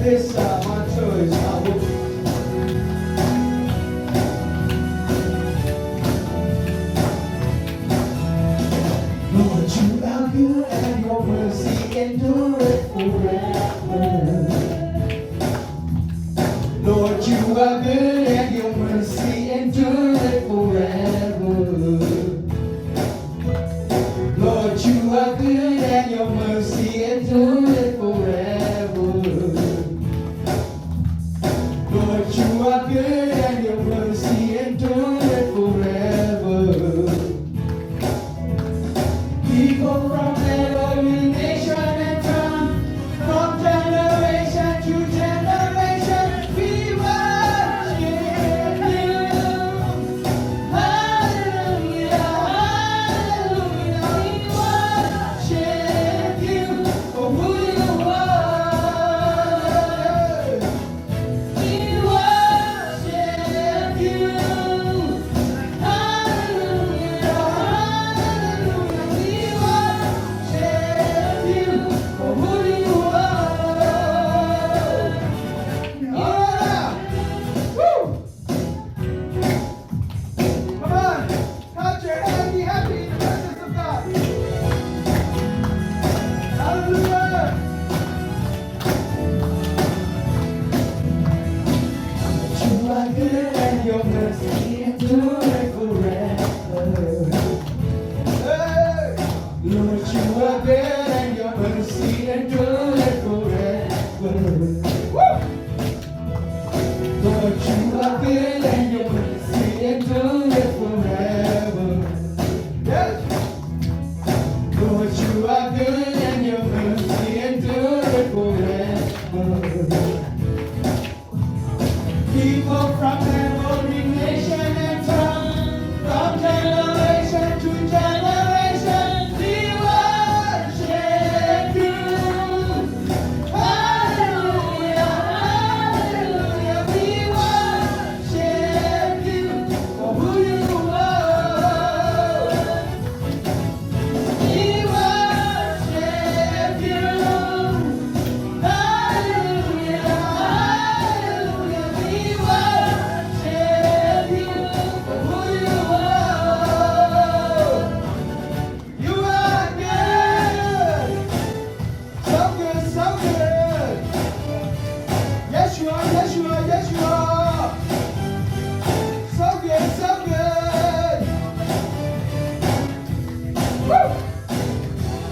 This, uh, motto is, uh, Lord, you are good and your mercy endureth forever. Lord, you are good and your mercy endureth forever. Lord, you are good and your mercy endureth forever. Lord, you are good and your mercy endureth forever. People from every nation and tongue, from generation to generation, we worship you. Hallelujah, hallelujah, we worship you for who you are. We worship you. Hallelujah, hallelujah, we worship you for who you are. Yeah. Woo! Come on. Clap your hands, be happy in the presence of God. Hallelujah. You are good and your mercy endureth forever. Hey. Lord, you are good and your mercy endureth forever. Woo! Lord, you are good and your mercy endureth forever. Yes. Lord, you are good and your mercy endureth forever. People from every nation and tongue, from generation to generation, we worship you. Hallelujah, hallelujah, we worship you for who you are. We worship you. Hallelujah, hallelujah, we worship you for who you are. You are good. So good, so good. Yes, you are, yes, you are, yes, you are. So good, so good. Woo!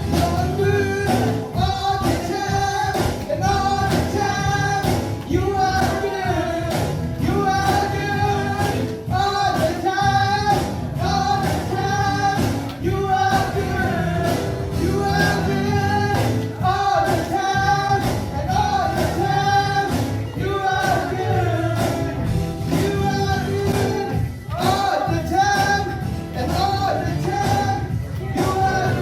You are good all the time, and all the time you are good. You are good all the time, all the time. You are good, you are good, all the time, and all the time. You are good, you are good, all the time, and all the time. You are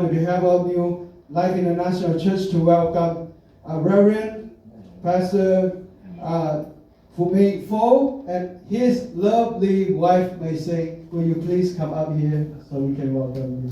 On behalf of New Life International Church to welcome uh, Reverend Pastor uh, Fu Ming Fo and his lovely wife, Mei Sing. Will you please come up here so we can welcome you?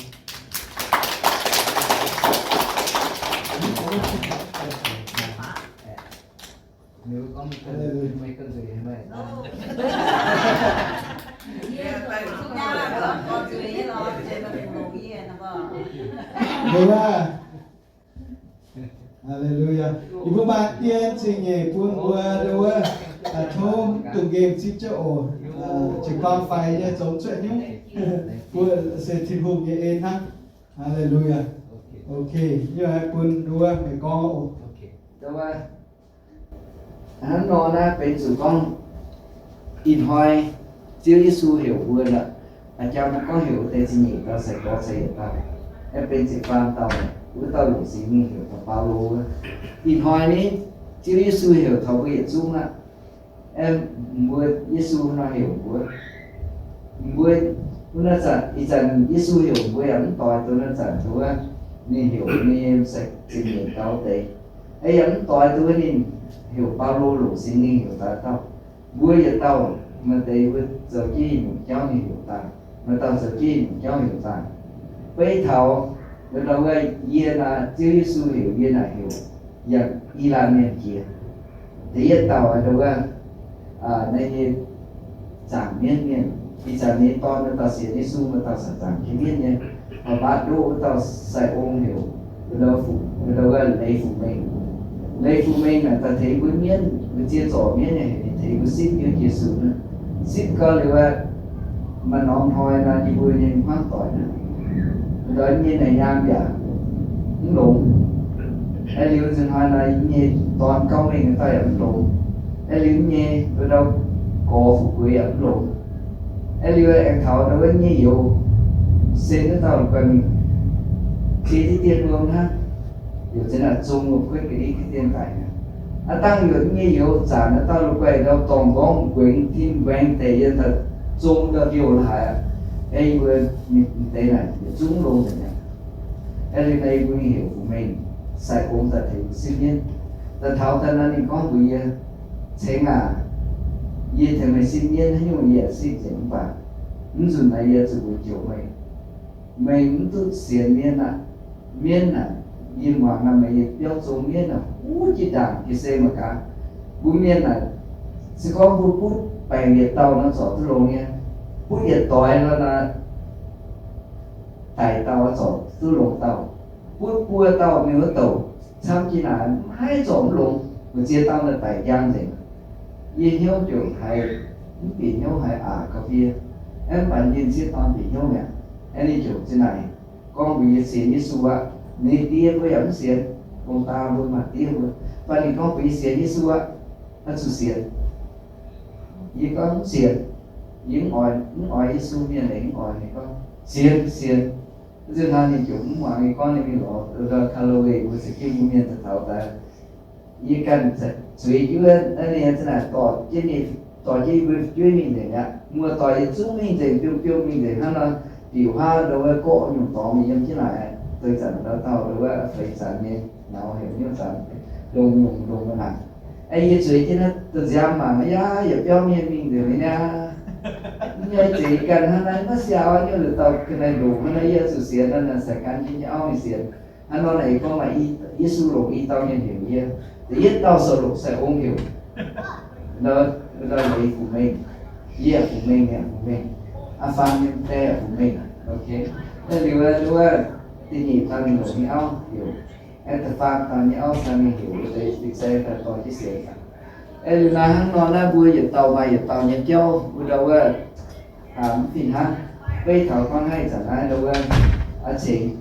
Hallelujah. Yie mbuo maaih dien zingh nyeic bun mbuo ndau wuov, tov mv dungx nqemh zipv jienv oc. Jiu-baang faix nyei zoux cuotv nyungc. Mbuo se Tin-Hungh nyei en hnangv. Hallelujah. Ok, yie haih bun ndau wuov meih gorngv oc. Hnangv nor naaiv benx zuqc gorngv ih hnoi Ziouv Yesu heuc mbuo aqv. A'jang mbuo gorngv heuc wuov deix zingh nyeic dauh, sai-gorx sai-yietc dauh, aengx benx ziepc faam dauh, wuov dauh longc Singx Lingh heuc taux Baulo wuov. Ih hnoi ni, Ziouv Yesu heuc taux mbuo yietc zungv aqv. Aeqv, mbuo, Yesu nor heuc mbuo, mbuo, wuov naaiv zanc, ih zanc Yesu heuc mbuo yaac mv doix duqv naaiv zanc duqv ninh heuc ninh nyei zingh nyeic dauh deix. Aeqv, yaac mv doix duqv ninh heuc Baulo longc Singx Lingh heuc daaih dauh. Mbuo yietc dauh maaih deix mbuo zoux jienv nyungc jauv ninh heuc daaih, maaih dauh zoux jienv nyungc jauv heuc daaih. Beiv taux ndau wuov yie naaic Ziouv Yesu heuc yie naaic heuc yangh I^yipv Mienh jiex. Da'yietv dauh ndau wuov naaiv nyei zaangc mienv mienh, ih zanc ninh dorn wuov dauh sienx Yesu wuov dauh zanc-zanc jienv mienv nyei, mv baac ndoqv wuov dauh sai-ong heuc ndau wuov Leiz Fu Mengh. Leiz Fu Mengh naaic daaih tengx mbuo mienv, mbuo ziex zorc mienv nyei, ninh tengx mbuo sipv Yesu naaiv. Sipv gau liuz aqv, maaih norm hnoi naaiv yie mbuo nyei hmuangv doic naaiv, ndau nyei naaic nyaam yaac mv longx. Aeqv, liuz nzunc hnoi naaiv nyei dorn gauh mengh dauh yaac mv longx. Aeqv, liuz nyei ndau gorx fu'jueiv yaac mv longx. Aeqv, liuz aengx taux ndau wuov nyei youz, sen wuov dauh la'guaih mingh ciex diqv dien wuom hnangv, youz ziex naaic zong wuom-kuotv ga'ndiev dien daic. Aav dangh youz nyei youz zanc naaiv dauh la'guaih ndau dorngc nqorngv guengx tin guaengx deix yiem daaih zong ndau biouv la'haaix. Aeqv, yie mbuo mingh deix naaic yietc zungv longx nzengc aqv. Aeqv, liuz naaiv yie mbuo heuc Fu Mengh, sai-ong daaih tengx mbuo sipv mienv. Daaih taux daaih naaiv ninh gorngv mbuox yie, Ceng aac, yie tengx meih sipv mienv haaix nyungc yie yaac sipv nzengc, mv baac mv nzunc naaiv yie zuqc mbuox joux meih, meih mv duqv sienx mienv aqv. Mienv naaic, yie muangx naaiv meih nyei biauv zong mienv naaic huv jiex ndaangc jiex se mangc gaax. Mbuo mienh naaic, se gorngv mbuo butv baengc yietc dauh nor zorc duqv longx nyei. Butv yietc doix nor naaic, daic dauh zorc duqv longx dauh. Butv buo dauh mingh wuov douc camv jienv naaic, mv haih zorc mv longx, mbu'ziex dauh naaic daic njang nzengc. Yie hnyouv ziouc haiz mv bieqc hnyouv haiz aqc gauh fie. Aeqv, mv baac ninh sieqv dorn bieqc hnyouv mi'aqv. Aeqv, ninh ziouc zinh naaic gorngv mbuox yie sienx Yesu aqv. Ninh die mbuo yaac mv sienx, gong-daa mbuo maaih die mbuo, mv baac ninh gorngv mbuox yie sienx Yesu aqv, oix zuqc sienx. Yie gorngv mv sienx. Yie mv oix, mv oix Yesu mienh, ninh mv oix. Ninh gorngv sienx, sienx. Nzunc hnoi ninh ziouc mv muangx yie gorngv, ninh mingh lorz ndau Callaway mbuo za'gengh mbuo mienh daaih taux daaih. Yie ganh zueiz jienv naaiv, ninh za'naaic dorh jienv, dorh jienv yie mbuo fu'jueiv mingh nzengc aqv. Muoz-doic yietc zungv mingh nzengc, biouv-biouv mingh nzengc hnangv nor, diuc haav ndau wuov gorqv nyungc dorngx mingh yiem jienv naaic, deix zanc ndau dauh ndau wuov feix zanc nyei, naux heuc nyungc zanc, ndongc nyungc ndongc naaic. Aeqv, yie zueiz jienv naaiv da'nziaamv mangc, yaac yietc biauv mienh mingh nzengc nyei aqv. Mv nyei zeiz ganh hnangv naaiv, maiv siaaux nyungc dauh ga'naaiv ndongc hnangv naaiv, yie zuqc sienx naaiv, naaiv sai gan jienv nyei auv mingh sienx. Hnangv nor naaic, yie gorngv maaih i, Yesu longc i dauh mienh heuc yie. Da'yietv dauh se longc sai-ong heuc, ndau, ndau Leiz Fu Mengh. Yie Fu Mengh, yie Fu Mengh. Aa, faam nyei die Fu Mengh. Ok. Naaiv liuz wuov, da'nyeic dauh ninh longc nyei auv heuc. Aeqv, da'faam dauh nyei auv se mingh heuc wuov deix fih zei daaih dorh jienv sienx. Aeqv, liuz naaiv hnangv nor naaiv mbuo yietc dauh maaih yietc dauh nyei jauv, mbuo ndau wuov mv fih hnangv. Beiv taux gorngv naaiv ih zanc naaiv ndau wuov, aa, cingx,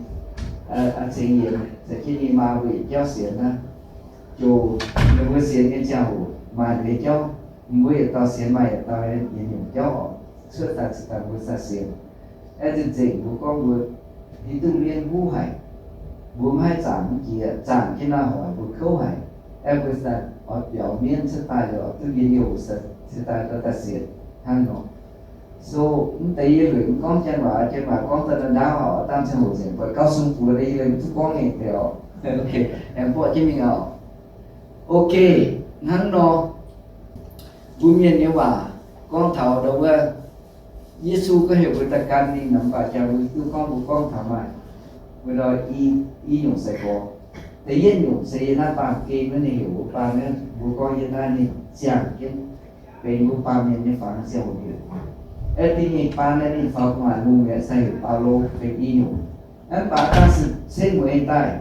aa, cingx yienx za'gengh ninh maa mbuo yietc jauv sienx naaiv, ziouc ninh mbuo sienx nyei ziangh hoc maaih ninh nyei jauv. Mbuo yietc dauh sienx maaih yietc dauh nyei nyungc jauv oc. Cuotv daaih cingx daaih mbuo cingx sienx. Aeqv, zinh nzengc mbuo gorngv mbuo hiuv duqv mienv huv haic, mbuo maiv haih zaangc mv jiex, zaangc jienv nor hoic mbuo kouv haic. Aeqv, mbuo cingx daaih oix biaux mienv cuotv daaih liuz oix duqv njien-youh cingx daaih ndau daaih sienx hnangv nor. So, mv deix yie lueic mv gorngv janx waac, janx waac gorngv daaih ndaauv oc, dangh ziangh hoc nzengc buatc gauh sung buoz deix yie mv duqv gorngv nyei deix oc. Ok, aengx mborqv jienv mingh oc. Ok, hnangv nor, mbuo mienh nyei waac gorngv taux ndau wuov, Yesu gorngv heuc mbuo daaih gan ninh, mv baac jangx mbuo duqv gorngv, mbuo gorngv taux maaih mbuo ndau i, i nyungc sai-gorx. Da'yietv nyungc se yiem naaiv baamh gen wuov, ninh heuc mbuo baamh, mbuo gorngv yiem naaiv ninh ziangh jienv benx mbuo baamh mienh nyei fangx ziangh hoc heuc. Aeqv, da'nyeic baamh naaiv ninh faaux gu'nguaaic lungh mi'aqv, sai heuc Baulo benx i nyungc. Mv baac dangh se setv mueiz daaih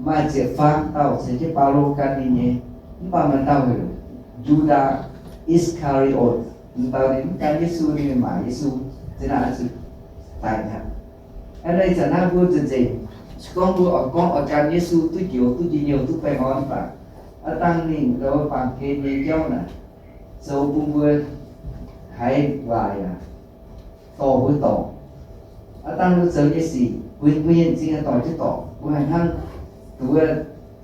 maaih ziepc faam dauh ceix jienv Baulo gan ninh nyei. Mv baac maaih dauh heuc Yudas Iskariot, m'dauh ninh mv gan Yesu, ninh mingh maaic Yesu, zinh ndaangc oix zuqc daic aqv. Aa, naaiv zanc naaiv mbuo nzengc-nzengc, se gorngv mbuo oix gorngv oix gan Yesu duqv njoux, duqv njien-youh, duqv baengh orn mv baac aav dangh ninh ndau baamh gen nyei jauv naaic zoux bun mbuo haiz waaic yaac dorh mbuo dorngc. Aav dangh mbuo zoux nyei sic, mbuo, mbuo nyei m'zing dorh jienv dorngc. Mbuo haih hnangv duqv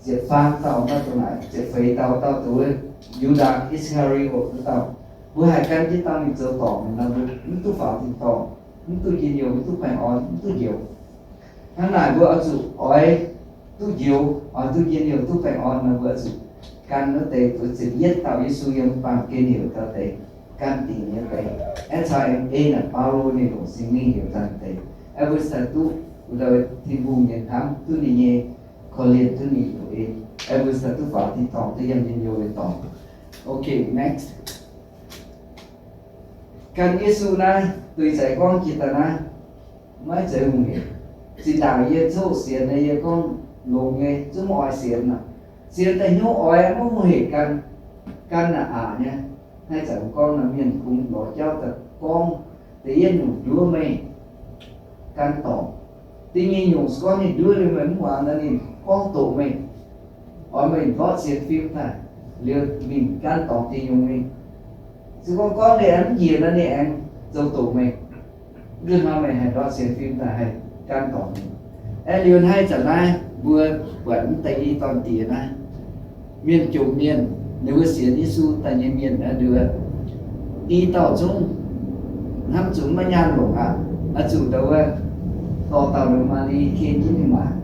ziepc faam dauh, mv baac dongh naaic ziepc feix dauh, dauh duqv Yudas Iskariot wuov dauh. Mbuo haih gan jienv dauh mingh zoux dorngc nor, mbuo mv duqv faaux tin-dorngh, mv duqv njien-youh, mv duqv baengh orn, mv duqv njoux. Hnangv naaic mbuo oix zuqc oix duqv njoux, oix duqv njien-youh, duqv baengh orn nor, mbuo oix zuqc gan wuov deix, mbuo ziepc yietv dauh Yesu yiem baamh gen heuc dauh deix gan dingc nyei deix. Aeqv, caux aengx en naaic Baulo ninh longc Singx Lingh heuc daaih deix. Aeqv, mbuo cingx duqv wuov dauh Tin-Hungh nyei hnamv, duqv ninh nyei korv-lienh, duqv ninh heuc en. Aeqv, mbuo cingx duqv faaux tin-dorngh, duqv yiem njien-youh nyei dorngx. Ok, next. Gan Yesu naaiv, duih za'gengh gorngv jiex daaih naaiv, maiv zeiz hungh hec. Zinh ndaangc yie coqv sienx nyei, yie gorngv longx nyei, zungv mv oix sienx aqv. Sienx daaih hnyouv oix maiv hungh hec gan, gan naaic aqc nyei. Naaiv zanc gorngv naaiv mienh kungx lorz jauv daaih gorngv da'yietv nyungc nduov meih gan dorngc. Da'nyeic nyungc se gorngv ninh nduov liuz meih mv muangx nor, ninh gorngv doqc meih, oix meih ndortv sienx fim daaih, liuz ninh gan dorngc dingc nyungc mingh. Se gorngv gorngv ninh aengx mv njiec nor, ninh aengx zoux doqc meih. Nzunc hnoi meih haih ndortv sienx fim daaih haih gan dorngc mingh. Aeqv, liuz naaiv zanc naaiv mbuo buatc mv deix i dorn diex naaiv, mienh jomc mienh, ninh mbuo sienx Yesu daaih nyei mienh naaiv, liuz i dauh zungv hnamv zuqc maiv nyaanh longc aqv. Oix zuqc ndau wuov dorh dauh liuz Maali ken jienv mingh maaic.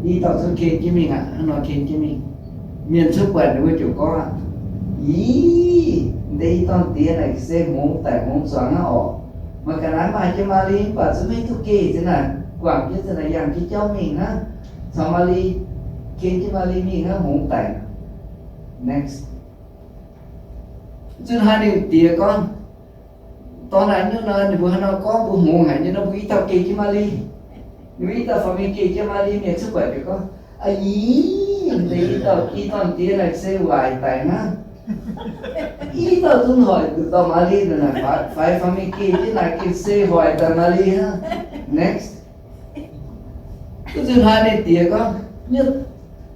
I dauh zungv ken jienv mingh aqv. Hnangv nor ken jienv mingh, mienh cuotv buatc ninh mbuo ziouc gorngv aqv, Ih, deix i dorn diex naaic se hngongx daic hngongx zuangx hnangv orqc. Mangc gaax naaiv maaih jienv Maali mv baac zungv maiv duqv geh, zinh ndaangc guangc jienv, zinh ndaangc yangh jienv jauv mingh hnangv, caux Maali, ken jienv Maali mingh hnangv, hngongx daic. Next. Zinh hnoi ninh diex gorngv, dorn naaic nyungc nor, ninh mbuo hnangv nor gorngv mbuo hngongx haic nyei nor, mbuo i dauh geh jienv Maali. Ninh mbuo i dauh faaux mingh geh jienv Maali, mienh cuotv buatc ziouc gorngv, Ih, deix i dauh i dorn diex naaic se waaic daic hnangv. I dauh zungv hoic duqv dorh Maali naaic, faix faaux mingh geh jienv naaic gengh se hoic daaih Maali hnangv. Next. Duqv zinh hnoi ninh diex gorngv, Nyuv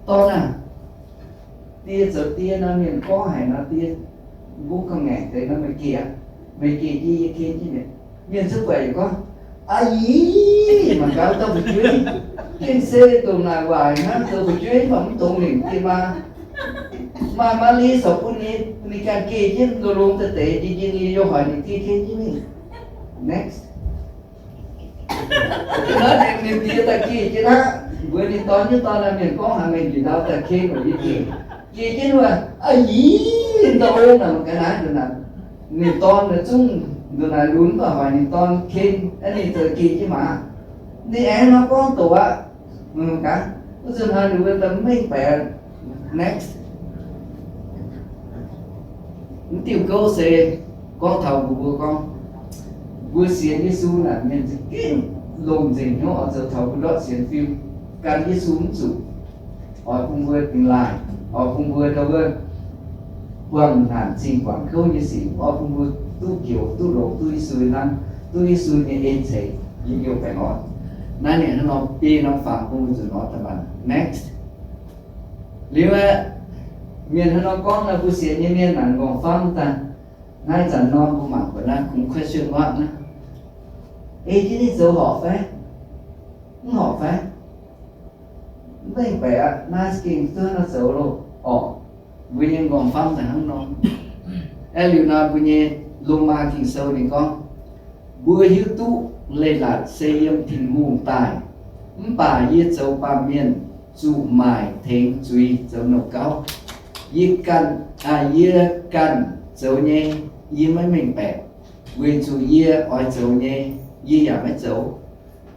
dorn aah, die zoux die nor, mienh gorngv haic nor, die mbuo ga'ngaengc deix nor, meih geh aqv. Meih geh jienv yie ken jienv meih. Mienh cuotv buatc yietc gorngv, Aa yi, mangc gaax dauh fu'jueiv, gengh se dongh naaic waaic hnangv, zoux fu'jueiv mv baac mv dongz lengc dieh maa. Maaih Maali corc bun ninh, bun ninh ganh geh jienv longx-longx deix deix, njien-njien ninh yaac hoic ninh die ken jienv mingh. Next. Naaiv ninh, ninh die daaih geh jienv aqv. Mbuox ninh dorn, nyuv dorn aah, mienh gorngv haaix, meih njiec ndau daaih ken weic yie geh. Geh jienv wuov, aa yi, ndau naaic ga'naaiv nduqc naaic, ninh dorn naaic zungv nduqc naaic lunx mv baac hoic ninh dorn ken, aeqv, ninh zoux geh jienv maah. Ninh aengx nor gorngv doqc aqv. Mangc gaax, wuov zanc hnoi ninh mbuo daaih mv mengh baeqc. Next. Mv diuh gouv se gorngv taux mbuo, mbuo gorngv mbuo sienx Yesu naaic, mienh za'gengh longc nzengc hnyouv oix zoux taux mbuo ndortv sienx fim gan Yesu mv zuqc. Oix bun mbuo dingx laaih, oix bun mbuo ndau wuov buangh naanc zingh guangc kouv nyei sic, oix bun mbuo duqv njoux, duqv longx, duqv Yesu nyei hnamv, duqv Yesu nyei en ceix, njien-youh baengh orn. Naaiv ninh hnangv nor biei norm fangx bun mbuo zuqc nor daaih maah. Next. Liuz aeqv, mienh hnangv nor gorngv naaic, mbuo sienx nyei mienh naaic, m'nqorngv famv daaih, naaiv zanc nor mbuo mangc buatc naaiv kungx question mark naaiv. Ei jienv ninh zoux horpc fai? Mv horpc fai? Mv mengh baeqc aqv. Naaiv za'gengh duqv nor zoux loh. Orqc, mbuo nyei m'nqorngv famv daaih hnangv nor. Aeqv, liuz nor mbuo nyei Lomaa Ging-Sou ninh gorngv, mbuo hiuv duqv leiz-latc se yiem Tin-Hungh daaih, mv baac yie zoux baamh mienh zuqc maaic tengx zuiz zoux nouh gauv. Yie ganh, aa, yie ganh zoux nyei, yie maiv mengh baeqc, weic zuqc yie oix zoux nyei, yie yaac maiv zoux.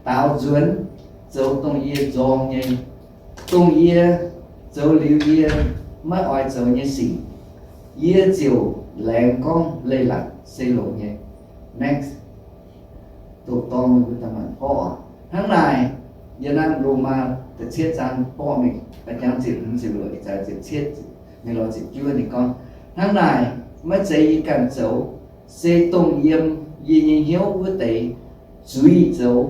Daaux nzuonx zoux dongh yie nzorng nyei, dongh yie zoux liuz yie maiv oix zoux nyei sic, yie ziouc laengz gorngv leiz-latc se longx nyei. Next. Doqc dorng mbuo daaih maanc borqv oc. Hnangv naaic, yiem naaiv Lomaa da'cietv zaang borqv mingh, jangx ziepc hmz ziepc luoqc, ih zanc ziepc cietv, mingh lorz ziepc juov ninh gorngv, hnangv naaic, maiv zeiz yie ganh zoux, se dongh yiem yie nyei hnyouv wuov deix zuiz zoux.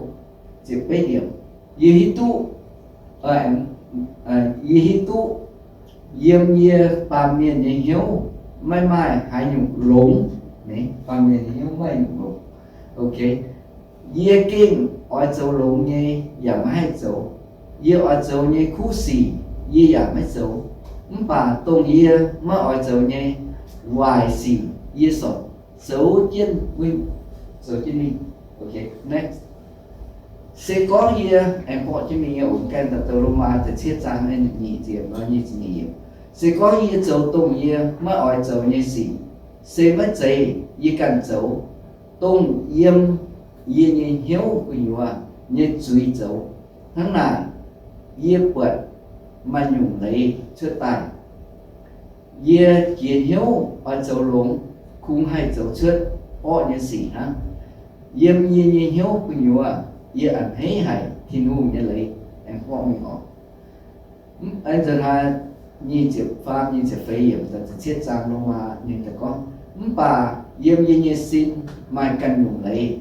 Ziepc betv yiemc, yie hiuv duqv, yie hiuv duqv yiem yie baamh mienh nyei hnyouv maiv maaih haaix nyungc longx. Baamh mienh nyei hnyouv maiv nyungc longx. Ok, yie gengh oix zoux longx nyei yaac maiv haih zoux. Yie oix zoux nyei kuv sic yie yaac maiv zoux, mv baac dongh yie maiv oix zoux nyei waaic sic yie sortc zoux jienv, zoux jienv mingh. Ok, next. Se gorngv yie, aengx borqv jienv mingh nyei, ong gaengh daaih douc Lomaa da'cietv zaang nyic ziepc, nyic ziepc nyeic yiemc. Se gorngv yie zoux dongh yie maiv oix zoux nyei sic, se maiv zeiz yie ganh zoux, dongh yiem yie nyei hnyouv gu'nyuoz nyei zuiz zoux. Hnangv naaic, yie buatc maaih nyungc leiz cuotv daaih. Yie jiex hnyouv oix zoux longx, kungx haih zoux cuotv orqv nyei sic hnangv. Yiem yie nyei hnyouv gu'nyuoz, yie a'hneiv haic Tin-Hungh nyei leiz. Aengx borqv mingh oc. Aengx nzunc haaix, nyic ziepc faam, nyic ziepc feix yiemc, da'cietv zaang Lomaa ninh daaih gorngv, mv baac yiem yie nyei sin maaih ganh nyungc leiz.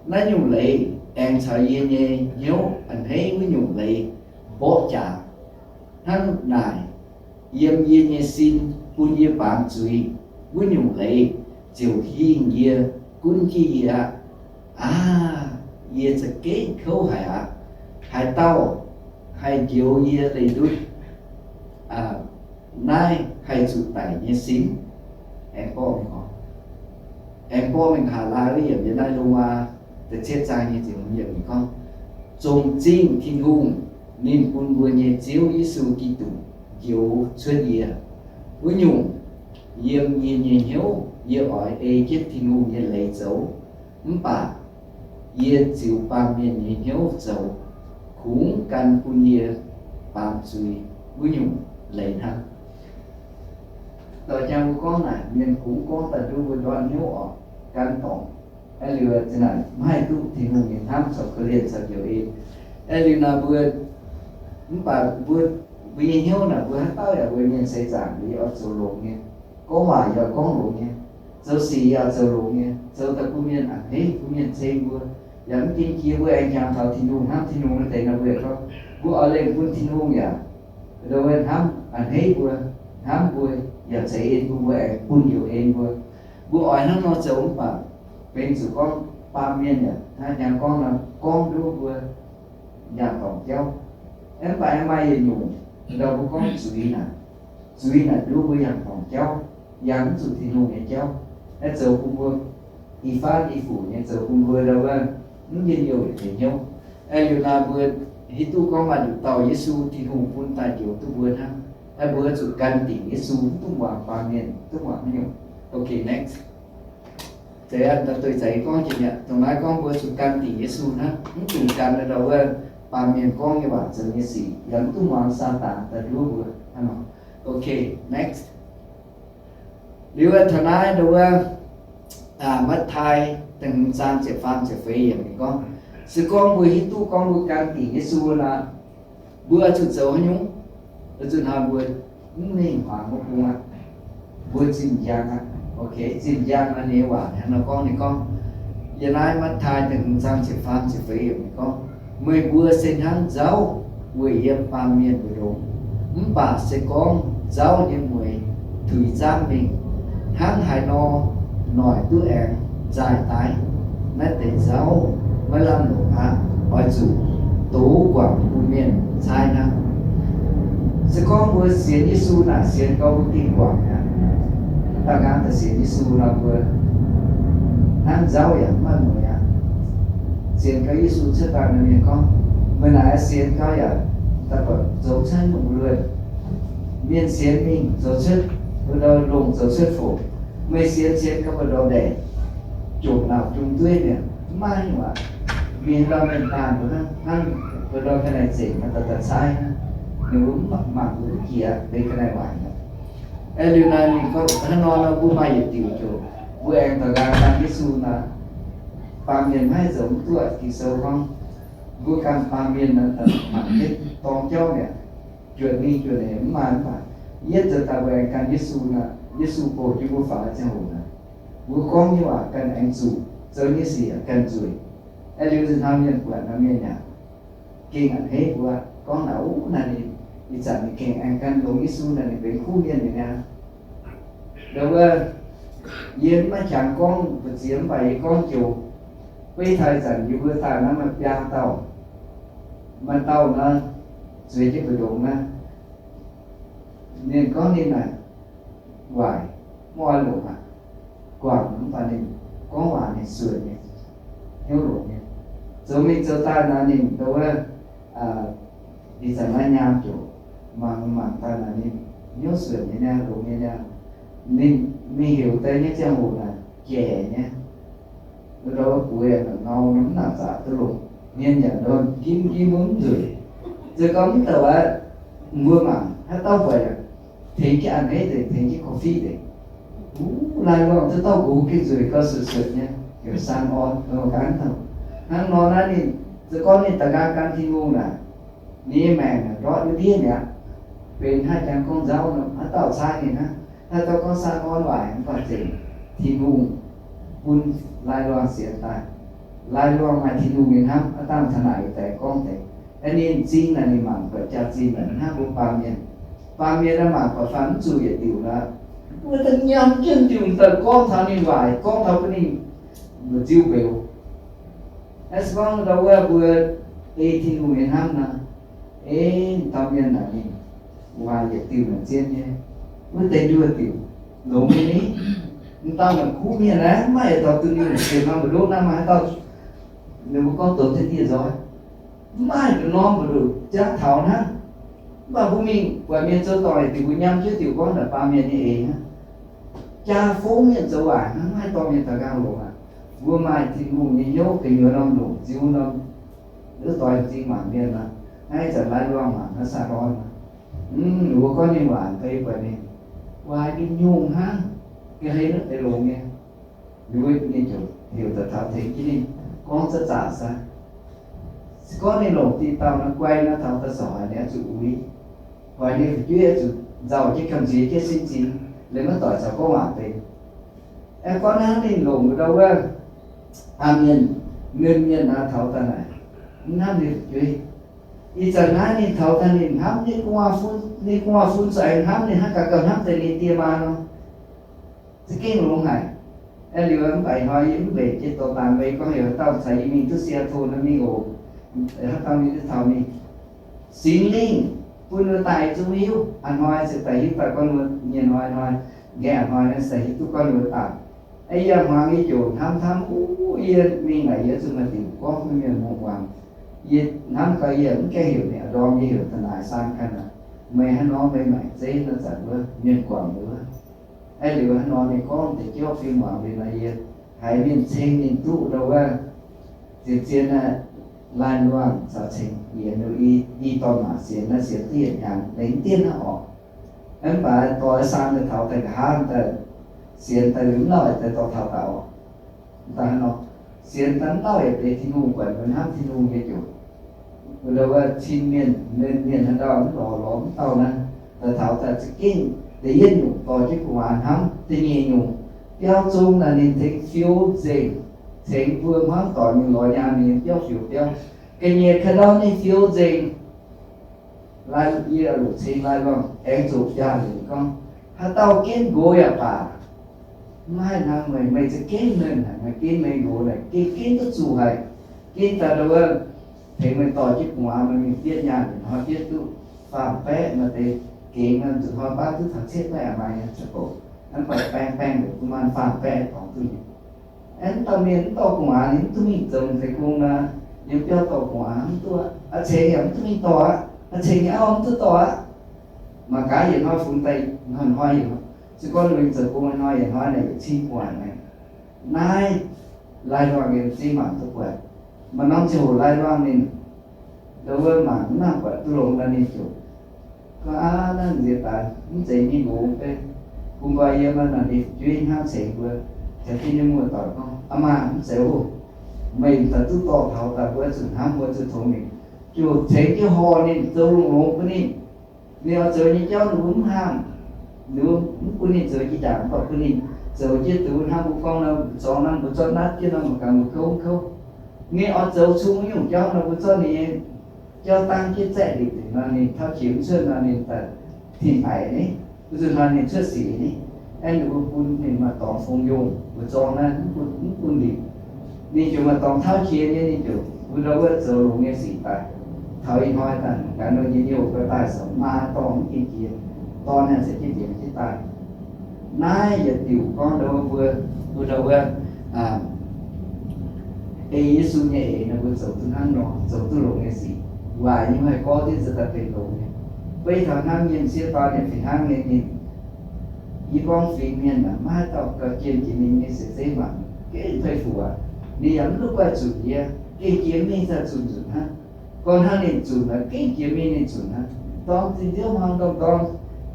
Naaiv nyungc leiz aengx caux yie nyei hnyouv a'hneiv wuov nyungc leiz mborqv jaax. Hnangv naaic, yiem yie nyei sin bun yie baamz zuiz wuov nyungc leiz ziouc hingh yie, gunv jienv yie aqv. Aav, yie za'gengh kouv haic aqv. Haaix dauh haih njoux yie leih ndutv naaiv haih zuqc daic nyei sin? Aengx borqv mingh oc. Aengx borqv mingh haaix lauh yiemc yiem naaiv Lomaa da'cietv zaang nyei ziepc hmz yiemc gorngv, zongh zingh Tin-Hungh, ninh bun mbuo nyei Ziouv Yesu Giduc njoux cuotv yie. Wuov nyungc, yiem yie nyei hnyouv yie oix ei jienv Tin-Hungh nyei leiz zoux, mv baac yie ziux baamh mienh nyei hnyouv zoux, kungx gan bun yie baamz zuiz wuov nyungc leiz hnangv. Doix jang mbuo gorngv naaic, mienh kungx gorngv daaih nduov mbuo ndortv hnyouv oc, gan dorngc. Aeqv, liuz zinh naaic maiv haih duqv Tin-Hungh nyei hnamv caux korv-lienh caux njoux en. Aeqv, liuz naaic mbuo, mv baac mbuo, mbuo nyei hnyouv naaic mbuo haaix dauh yaac mbuo mienh seix zaangc, mbuo yaac oix zoux longx nyei. Gorngv waac yaac gorngv longx nyei. Zoux sic yaac zoux longx nyei. Zoux daaih bun mienh a'hneiv, bun mienh ceng mbuo. Yaac mv gaengh jiex mbuo aengx jangx taux Tin-Hungh, hnamv Tin-Hungh naaiv deix nor, mbuo yaac gorngv, mbuo oix lengh bun Tin-Hungh yaac ndo wuov hnamv a'hneiv mbuo, hnamv mbuo, yaac ceix en bun mbuo aengx bun njoux en mbuo. Mbuo oix hnangv nor zoux mv baac benx zuqc gorngv baamh mienh yaac hnangv hnyangx gorngv nor, gorngv nduov mbuo nyaanh dorngc jauv. Aeqv, mv baac aengx maaih yietc nyungc ndau mbuo gorngv zuiz naaic, zuiz naaic nduov mbuo yangh dorngc jauv, yangh mv zuqc Tin-Hungh nyei jauv. Aeqv, zoux bun mbuo i faanv i fuc nyei, zoux bun mbuo ndau wuov mv njien-youh yietc deix hnyouv. Aeqv, liuz naaic mbuo hiuv duqv gorngv maaih nduqc dauh Yesu Tin-Hungh bun daaih njoux duqv mbuo hnangv. Aeqv, mbuo zuqc gan dingc Yesu, mv dungx muangx baamh mienh, mv dungx muangx haaix nyungc. Okay, next. Deix aqv, da'deix za'eix gorngv jiex mi'aqv. Dongh naaiv gorngv mbuo zuqc gan dingc Yesu hnangv, mv dungx gan ndau wuov baamh mienh gorngv nyei waac zoux nyei sic, yaac mv dungx muangx Saadaan daaih nduov mbuo hnangv nor. Okay, next. Liuz taux naaiv ndau wuov, Matv^taai da'hmz zaang ziepc faam ziepc feix yiemc ninh gorngv, se gorngv mbuo hiuv duqv gorngv mbuo gan dingc Yesu nor, mbuo zuqc zoux haaix nyungc? Zuqc hnoi mbuo mv mengh huaang mbuo bung aqv. Mbuo zinh njang aqv. Okay, zinh njang naaiv nyei waac hnangv nor gorngv, ninh gorngv, yiem naaiv Matv^taai da'hmz zaang ziepc faam ziepc feix yiemc ninh gorngv, meih mbuo se hnangv nzauv weic yiem baamh mienh mbu'ndongx. Mv baac se gorngv nzauv nyei mueix tuix zaamv mingh, hnangv haaix nor noic duqv aengx nzaaih daaih? Naaiv deix nzauv maiv lamh longc aqv. Oix zuqc douz guangc bun mienh caaiv hnangv. Se gorngv mbuo sienx Yesu naaic, sienx gau mbuo gengh guangc aqv. Mv baac nqaang daaih sienx Yesu nor mbuo hnangv nzauv yaac mv maaih mueiz aqv. Sienx gau Yesu cuotv daaih nor, mienh gorngv, meih naaic sienx gau yaac daaih buatc zoux cuotv lungh luonh. Mienh sienx mingh zoux cuotv, mbu'ndongx longc zoux cuotv foc. Meih sienx sienx gau mbu'ndongx ndaeqc, jomc nauc jung dueiv mi'aqv, mv maaih nyungc aqv. Mingh ndau mienh daanh mbuo hnangv, hnangv mbu'ndongx ga'naaiv zengc daaih daaih caaiv hnangv. Ninh mbuo mv mangc, mbuo mv jiex benx ga'naaiv waaic aqv. Aeqv, liuz naaiv ninh gorngv hnangv nor nor, mbuo maaih yietc diuc joux, mbuo aengx daux nqaang gan Yesu naaic, baamh mienh maiv zoux mv duqv. Ging-Sou gorngv, mbuo ganh baamh mienh naaic, mangc jienv dorng jauv mi'aqv, juoqc mingh juoqc nyeic mv maaih mv baac, yietv zoux daaih mbuo aengx gan Yesu naaic, Yesu bouh jienv mbuo faaux ziangh hoc naaic, mbuo gorngv nyei waac ganh aengx zuqc, zoux nyei sic ganh nzueic. Aeqv, liuz nzunc hnamv mienh buatc nor, mienh yaac gengh a'hneiv mbuo, gorngv naaic, uv, naaic ninh ih zanc ninh gengh aengx gan longx Yesu naaic, ninh benx kuv mienh nyei niaa. Ndau wuov, yie mv maaih qangx gorngv mbu'ziex, mv baac yie gorngv joux. Beiv taux ih zanc yie mbuo daaih naaiv maaih biaa dauh, maaih dauh nor, zueiz jienv mbu'ndongx naaiv, ninh gorngv ninh naaic waaic, mv oix longc aqv. Guangc mv baac ninh gorngv waac ninh suonc nyei, hnyouv longx nyei. Zoux mingh zoux daaih naaic ninh ndau wuov, ih zanc naaiv nyaam joux, mangc mangc daaih naaic ninh hnyouv suonc nyei niaa, longx nyei niaa. Ninh mingh heuc deix nyei ziangh hoc naaic jaic nyei. Ndau wuov bueix ngau nor mv nangc zaqc duqv longx. Mienh yaac ndorm njimv njimv mv nzueic. Zoux gau mv douc aqv, mbuo mangc haaix dauh buatc yaac tengx jienv a'hneiv deix, tengx jienv korv-fiqv deix. Uv, laai luangh duqv dauh nqox gengh nzueic gau, suonc suonc nyei, heuc Saan Orn, ganh dauh. Hnangv nor naaiv ninh, zoux gorngv ninh daux nqaang gan Tin-Hungh naaic, ninh nyei maengc ndortv ndiev mi'aqv. Benx haih jangx gorngv nzauv nor, haaix dauh caaiv ninh hnangv. Haaix dauh gorngv Saan Orn waaic mv baac zengc Tin-Hungh bun laai luangh sienx daaih. Laai luangh maaih Tin-Hungh nyei hnamv, aav dangh taux naaic deix gorngv deix. Aeqv, ninh m'zing naaic ninh mangc buatc jaax-zinh naaic hnangv mbuo baamh mienh. Baamh mienh naaiv mangc buatc faanh mv zuqc yietc diuc nor, wuov deix nyiemv jienv diuc daaih gorngv taux ninh waaic, gorngv taux bun ninh mbu'nziu mbeux. Aeqv, se gorngv ndau wuov mbuo ei Tin-Hungh nyei hnamv nor, ei dauh mienh naaic ninh waaic yietc diuc naaic zien nyei, wuov deix nduoh diuc longx nyei ni. M'dauh naaic kuv mienh naaiv, mv maaih yietc dauh dunh ninh sienx nor, mbu'ndongx naaiv maaih haaix dauh ninh mbuo gorngv douz jienv dieh nzoih, mv maaih nduqc norm mbu'ndongx jangv taux hnangv. Mv baac mbuo mingh buatc mienh zoux dorngc yietc diuc, mbuo nyiemv jienv diuc gorngv naaic baamh mienh nyei eix hnangv. Jaa-fongv mienh zoux waaic hnangv, mv maaih dorh mienh daux nqaang longx aqv. Mbuo maaih Tin-Hungh nyei hnyouv gu'nyuoz norm longc ziux norm, wuov doix m'zing mangc mienh nor, naaiv zanc laai luangh mangc naaiv Saan Orn nor, mv, mbuo gorngv ninh waaic, mbuo buatc ninh waaic nyungc-nyungc hnangv, ga'hlen wuov deix longx nyei. Liuz wuov ninh ziouc heuc daaih taux tengx jienv ninh gorngv zaqc zaqc se gorngv ninh longc diqc dauh nor guai nor, taux da'sorc haic ninh oix zuqc uix, hoic ninh fu'jueiv oix zuqc nzauh jienv gamh nziex jienv sin zingx, liuz maiv doic caux gorngv waac benx. Aeqv, gorngv hnangv ninh longc ndau wuov, aa, mienh, mienh, mienh naaic taux daaih naaic, mv hnamv ninh fu'jueiv. Ih zanc naaiv ninh taux daaih ninh hnamv ninh gu'nguaaz-fun, ninh gu'nguaaz-fun za'eix hnamv ninh hnangv gaax gauh hnamv deix ninh die maa nor. Za'gengh longx haic. Aeqv, liuz mv baac hnoi yie mv mbenc jiex dorh dangx mbuo gorngv heuc haaix dauh caux yie mingh duqv Seattle nor mingh oc. Haaix dauh mingh duqv taux mingh. Singx Lingh bun ninh daaih zungv hiuv, a'hnoi se daaih hiuv daaih gorngv ninh mbuo nyei hnoi, hnoi, nqaeqv a'hnoi naaiv se daaih hiuv duqv gorngv ninh mbuo daaih. Aeqv, yie hmuangx nyei ziouc hnamv hnamv, uv, yie mingh naaic yie zuqc maaih diuc gorngv mbuo mienh muoz-muangx. Yie hnamv gau yie mv gaengh heuc ninh a'ndorm, yie heuc da'naaic Saan ganh aqv. Meih hnangv nor meih maengc zeiv nor zanc wuov mienh guangc wuov. Aeqv, liuz hnangv nor ninh gorngv deix jauv fim muangx liuz nor, yie haiz mienh ceng ninh duqv ndau wuov, zien-zien naaiv laanh luangh caux ceng yienx liuz i, i dorn maac sienx naaiv sienx duqv yietc hnyangx, lengc dieh naaiv orqc. Mv baac doix Saan daaih taux daaih nqa'haav daaih sienx daaih liuz mv lauh daaih dorh taux daaih orqc. Daaih hnangv nor, sienx daaih mv lauh yaac benx Tin-Hungh, buatc mbuo hnamv Tin-Hungh nyei ziouc, ndau wuov cin mienh, mienh, mienh haaix dauh mv lorz, lorz mv dauh naaiv, daaih taux daaih za'gengh da'yietv nyungc dorh jienv gu'nguaaz hnamv. Da'nyeic nyungc, biauv zong naaic ninh tengx fiou nzengc, tengx mbuo hmuangv doic mingh lorz nyaanh ninh biauv fiou biauv. Ga'nyiec ka'ndau ninh fiou nzengc. Laai, yie longc cing laai luangh aengx zoqc jaa-hlenc gorngv, haaix dauh ginv nqox yaac baac, mv haih hnangv meih, meih za'gengh nernh haic, meih ginv meih nqox naaic, ginv, ginv duqv zuqc haic. Ginv daaih ndau wuov, tengx meih dorh jienv gu'nguaaz meih mingh bietv nyaanh, hnoi bietv duqv faam-baeqv, maaih deix gengx nor zuqc hnoi baav duqv taux cietv baeqv aqc, maaih nyei ziangh hoc. Hnangv baeqv baeng baeng weic bun maaih faam-baeqv dorngx duqv nyei. Aeqv, mv dauh mienh mv dorh gu'nguaaz ninh mv duqv mingh zoux deix gong nor, yiem biauv dorh gu'nguaaz mv duqv aqv. A'ceix yaac mv duqv mingh dorh aqv. A'ceix nyei auv mv duqv dorh aqv. Mangc gaax yietc hnoi fungx daaih hnoi-hnoi yietc hnoi. Se gorngv ninh zoux gong hnoi yietc hnoi naaic yietc cin gu'nguaaz naaic. Naaiv laai luangh nyei zinh mangc duqv buatc. Maaih norm ziangh hoc laai luangh ninh, ndau wuov mangc mv nangc buatc duqv longx nor ninh ziouc gorngv, aav, naaiv nziex daaih mv zeiz nyei longx beiv. Bun nqoi yie maaih naaic ninh fu'jueiv hnangv ceix mbuo, caux jienv nyei muoz-doic gorngv, aa maah, mv zeiz oc. Meih daaih duqv dorh taux daaih mbuo zuqc hnamv, mbuo zuqc tongx ninh. Ziouc tengx jienv horh ninh, zoux longx-longx bun ninh. Ninh oix zoux nyei jauv ninh mbuo mv haamh. Ninh mbuo mv bun ninh zoux jiex jangc, mv baac bun ninh zoux jienv dongh hnangv mbuo gorngv nor, mbu'zorng naaiv mbuo zorqv natv jienv nor, mangc gaax mbuo kouv mv kouv. Ninh oix zoux cung wuov nyungc jauv nor, mbuo zorqv ninh nyei jauv dangv jienv zaeqv liuz nor, ninh tauv qiex mv cuotv nor, ninh daaih tin-haic ni, mbuo zuqc hnoi ninh cuotv sic ni. Aeqv, ninh mbuo bun ninh maaih dorngx fong yongh, mbu'zorng naaiv mv bun, mv bun liqc. Ninh ziouc maaih dorngx tauv qiex nyei, ninh ziouc bun ndau wuov zoux longx nyei sic daaih. Taux ih hnoi daaih, gaax nor nyei, nyei oc, ga'daaih caux maa dorh mv gengh jiex, dorh naaiv se jienv njiec jienv daaih. Naaiv yietc diuc gorngv ndau wuov mbuo, mbuo ndau wuov, ei Yesu nyei eix nor, mbuo zoux duqv hnangv nor, zoux duqv longx nyei sic. Waaic nyei maaih gorngv diuv nziex daaih benx longx nyei. Beiv taux hnangv mienh sieqv dorn yaac fih hnangv nyei ninh. Yie gorngv fingx mienh aah, maiv haaix dauh gauh jienh jiex ninh nyei seix zeiv mangc, gengh pei fuc aqv. Ninh yaac mv duqv guaih zunc yie, gengh jiex mingh daaih zunc nzunc hnangv. Gorngv hnangv ninh zunc aqv, gengh jiex mingh ninh zunc hnangv. Dorng zinh nziouv hmuangx domh dorng,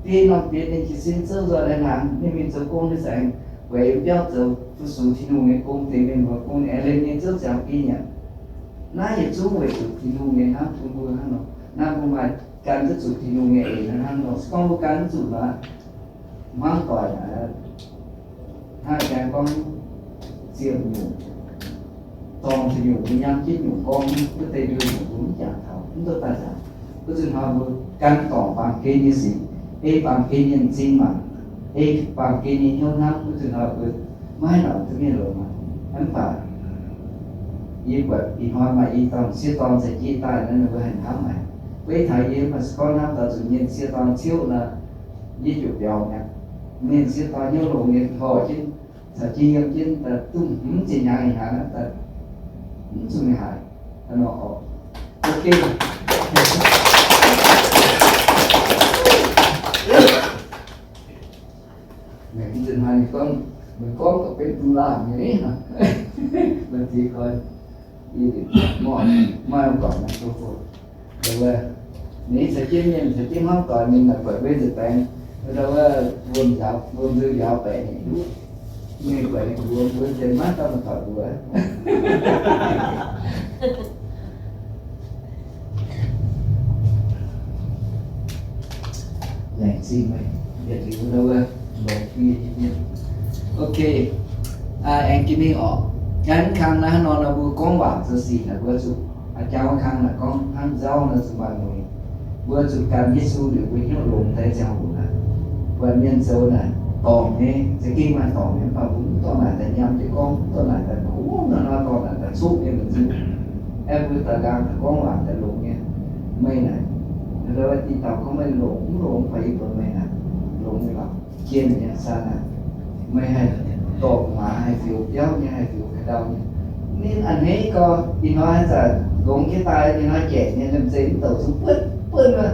biei norm bienx ninh jiez sin zouv nzoih lai hnaangx, ninh mingh zoux gong nyei saengx, weic biauv zoux fu-sux Tin-Hungh nyei gong, dingc mienh muoz gong, aengx len nyei zouv ziangx biei nyanc. Naaiv yietc zungv weic zuqc Tin-Hungh nyei hnamv bun mbuo hnangv nor. Naaiv mbuo maaih gan duqv zuqc Tin-Hungh nyei eix hnangv nor. Se gorngv mbuo gan mv zuqc nor, hmuangv doic aqv. Hnangv jang gorngv ziepc nyungc, dorngc ziepc nyungc mbuo nyanc jienv nyungc gorngv, wuov deix nduov nyungc mbuo mv jangx taux, mv duqv daaih nzangc. Wuov zuqc hnoi mbuo gan dorngc baamh gen nyei sic, ei baamh gen nyei m'zing mangc, ei baamh gen nyei hnyouv hnamv, wuov zuqc hnoi mbuo maiv nor duqv mienh longx aqv. Mv baac yie buatc ih hnoi maaih i dauh sieqv dorn za'gengh daaih nor, ninh mbuo haih hnamv haic. Beiv taux yie mv baac se gorngv hnamv taux zuqc mienh sieqv dorn ciouv nor, yie ziouc biaux mi'aqv. Mienh sieqv dorn hnyouv longx nyei, torh jienv caux jienv yiem jienv daaih duqv hmz zinh hnyangx ih hnyangx daaih mv zuqc mingh haaix. Hnangv nor oc. Ok. Mienh mv zinh haaix ninh gorngv, meih gorngv gauh benx dungz laanh nyei ni. Meih ziex koi, yie maaih guangc naaiv zoux fo. Ninh caux jienv mienh caux jienv hmuangv doic mingh naaic buatc mbuo nza'baengx, ndau wuov wuom nzaaux, wuom nzou njaaux baeqc nyei duqv. Mingh buatc ninh mbuo, mbuo zeix maiv dauh maaih doic mbuox. Laengz zingh meih yietc liuz ndau wuov longx fih nyei mienh. Ok. Aengx jiex mingh oc. Gan kang naaiv hnangv nor nor mbuo gorngv waac zoux sic naaic mbuo zuqc, aa, jangx wuov kang naaic gorngv hnangv nzauv nor zuqc maaih mueiz. Mbuo zuqc gan Yesu liuz mbuo hnyouv longx daaih ziangh hoc naaic, buatc mienh zoux naaic dorngc nyei, za'gengh maaih dorngc nyei, mv baac mbuo mv dorh naaic daaih nyiemv jienv gorngv, mv dorh naaic daaih kungx nor nor, dorh naaic daaih coqv nyei mbu'ziex. Aeqv, mbuo daaih nqaang daaih gorngv waac daaih longx nyei. Meih naaic, dongh wuov deix dauh gorngv meih longx mv longx, mv baac yie buatc meih naaic longx nyei lorqc, jienh nyei saa naaic. Meih haih dorh gu'nguaaz, haih fioux biauv nyei, haih fioux ka'ndau nyei. Ninh a'hneiv gau, ih hnoi haaix zanc longx jienv daaih, ih hnoi jaeqc nyei, liemh zeih mv douc zungv buonv buonv wuov.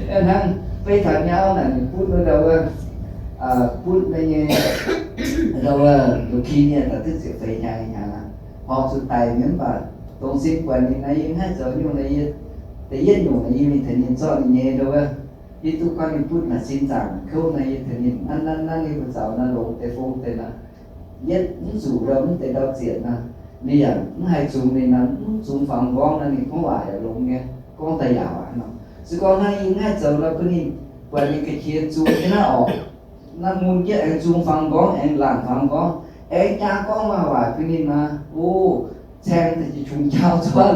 Hnangv beiv taux nyauv naaic, ninh butv wuov ndau wuov, butv meih nyei, ndau wuov leukemia daaih duqv ziepc feix hnyangx ih hnyangx aqv. Horpc zuqc daic nyei mv baac dongh sin buatc ninh naaiv, yie mv haih zoux nyungc naaiv, yie da'yietv nyungc naaiv yie mingh tengx ninh zorqv ninh nyei ndau wuov, yie duqv gorngv ninh butv naaic sin zaangc kouv naaiv, yie tengx ninh nanv nanv nanv, yie mbuo zaux naaiv longx deix fong deix naaiv, yietv mv zuqc ndau mv deix ndau zietc naaiv, ninh yaac mv haih zungx ninh naaiv, mv zungx fangx nqorngv naaiv, ninh gorngv waac yaac longx nyei, gorngv daaih yaac waac nor. Se gorngv naaiv yie mv haih zoux nor, bun ninh buatc ninh ga'qiex zungx jienv naaiv orqc. Naaiv mun jienv aengx zungx fangx nqorngv, aengx laangc fangx nqorngv, aengx jaa gorngv waac-waac bun ninh naaiv, o, caeng daaih jiex qongx jaauv zuov,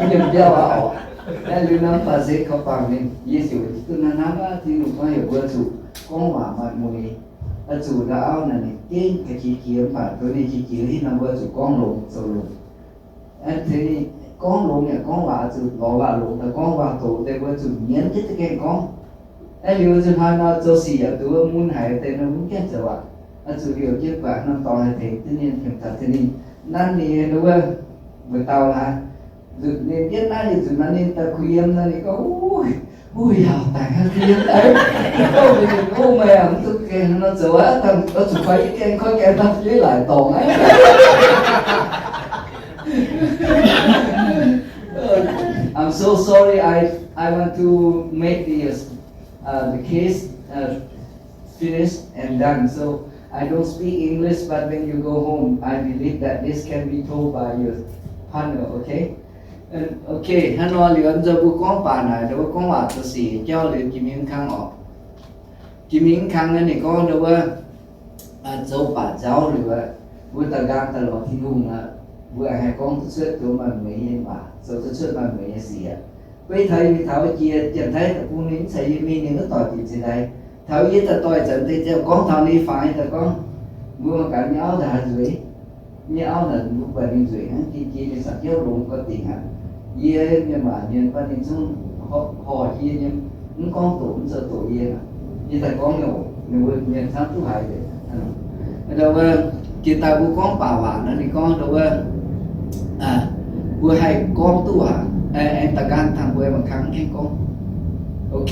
yiem biauv aqv orqc. Naaiv liuz nor mv baac se kaux bangc ninh, yie ziouc duqv hnamv hnamv aqv, Tin-Hungh gorngv heuc mbuo zuqc gorngv waac maaih mueiz. Oix zuqc ndau auv naaic ninh gengh ga'qiex jiex mv baac doz ninh qiex jiex hingh nor mbuo zuqc gorngv longx zoux longx. Aeqv, tengx ninh gorngv longx yaac gorngv waac, zuqc lorz waac longx daaih gorngv waac doqc deix mbuo zuqc nyienz jienv za'gengh gorngv. Aeqv, liuz nzunc hnoi nor zoux sic yaac duqv mun haic deix nor mv gaengh zoux aqv. Oix zuqc liouc jienv buatc norm dorngx haih tengx duqv ninh, tengx taux ninh. Nanv ninh wuov, mbuo dau haaix, nzunc ninh jienv naaiv, nzunc naaiv ninh daaih kuh yiem nor, ninh gorngv, Wuov yaauc daic hnangv kuh yiem daaih. Ninh gorngv mbuox ninh, Ov, meih aac, mv duqv gaengh nor zoux aqv. Oix zuqc fai yie gaengh, koi gaengh daaih fai laaix dorngx aqv. I'm so sorry. I, I want to make the, uh, the case, uh, finished and done. So I don't speak English, but when you go home, I believe that this can be told by your partner, okay? And, okay, hnangv nor liuz, nzunc mbuo gorngv baac naaic, mbuo gorngv waac zoux sic jauv liuz, jiex mingh kang oc. Jiex mingh kang naaiv ninh gorngv ndau wuov, zoux baac nzauv liuz, mbuo daaih nqaang daaih lorz Tin-Hungh aqv, mbuo haih gorngv duqv cuotv duqv maaih mueiz nyei waac, zoux duqv cuotv maaih mueiz nyei sic aqv. Beiv taux yie mingh taux jiex Janx-Taiv deic-bung, ninh mv caux yie mingh, ninh mv doic bieqc zinh ndaix. Taux yie daaih doix zanc deix ziangh gorngv taux ninh fangx daaih gorngv, mbuo mangc gaax nyei auv daaih haaix nzueic. Nyei auv naaic mbuo buatc ninh nzueic hnangv, jiex jiex ninh sangx hnyouv longx gauh dingc aqv. Yie mienh waac mienh bun ninh zungv horh yie nyei, mv gorngv doqc mv zoux doqc yie. Yie daaih gorngv nyei oc, ninh mbuo mienh camv duqv haiz nzengc. Ndau wuov, jiex daaih mbuo gorngv baac waac nor, ninh gorngv ndau wuov, mbuo haih gorngv duqv aqv. Aengx da'nqaang tangx mbuo mangc kang mv gaengh gorngv. Ok,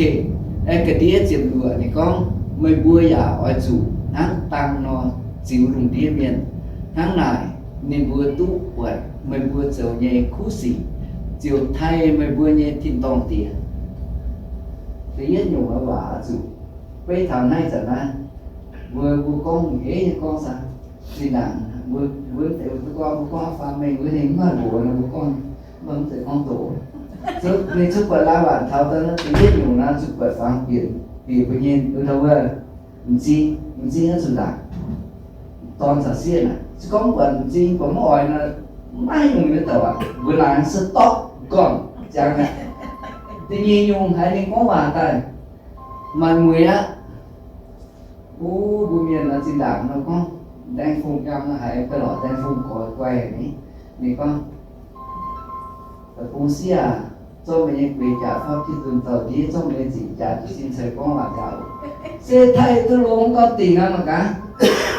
aengx ga'ndiev ziepc luoqc ninh gorngv, meih mbuo yaac oix zuqc hnangv dang nor ziux lungh ndiev mienh. Hnangv naaic ninh mbuo duqv buatc meih mbuo zoux nyei kuv sic, ziouc taaih meih mbuo nyei tin-dorngh diex. Da'yietv nyungc waac oix zuqc beiv taux naaiv zanc naaiv, mbuo, mbuo gorngv eix nyei gorngv saah? Zinh ndaangc mbuo, mbuo deix mbuo gorngv, mbuo gorngv faam mengh wuov ninh mv maaih mbuox nor, mbuo gorngv, mv baac mv zeiz gorngv doqc. Ninh zuqc buatc laaix waanc taux daaih naaiv da'yietv nyungc naaiv zuqc buatc fangx bieqc, bieqc mbuo nyei wuov, m'zing, m'zing oix zuqc ndaangc. Dorn caux sieqv naaic, se gorngv buatc m'zing buatc mv oix nor, maiv nyungc nyei douc aqv. Mbuo laangz se stop gorngv ziangx aqv. Da'nyeic nyungc haiz ninh gorngv waac daaih, maaih mueiz aqv. Wuov mbuo mienh nor zinh ndaangc nor gorngv, Ndaeng Fong Yam nor haiz ga'lorqc Ndaeng Fong Goix guai ni. Ninh gorngv, Deic-bung sieqv aac, zorqv meih nyei gueix jaax fapv jienv nzuonx zaux ndiev, zorqv meih nyei zingc jaax jiez sin ceix gorngv waac njaaux. Se taaih duqv longx gauh dingc aqv mangc gaax.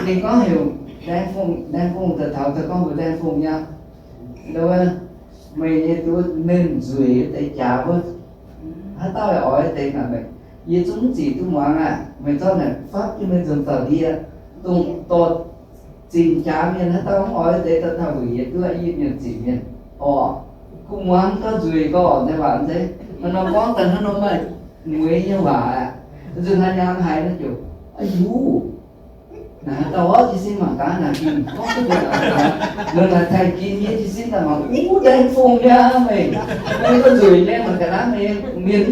Ninh gorngv heuc Ndaeng Fong, Ndaeng Fong daaih taux daaih gorngv mbuox Ndaeng Fong nyei, Ndau wuov, meih nyei duqv mienh nzueic deix jaax wuov, haaix dauh oix deix naaic meih, yie zungv mv zic duqv muangx aqv. Meih zorqv naaic fapv jienv mienh nzuonx zaux ndiev, dongh dorh zingc jaax mienh haaix dauh mv oix deix, dauh dauh weic yie duqv yie mienh zingc mienh. Orqc, kuh muangx gauh nzueic gauh orqc, nyei waac zeiv. Hnangv nor gorngv daaih hnangv nor maaih mueiz nyei waac aqv. Nzunc haaix nyaam haiz naaiv ziouc, Aa yuv, naaic haaix dauh orqv jiez sin mangc gaax naaic, ninh gorngv duqv mbuo naaic, mbuo naaic taaih jin nyei jiez sin daaih mangc, uv, Ndaeng Fong nyei aqv meih. Meih gauh nzueic nyei mangc gaax naaiv, meih mienh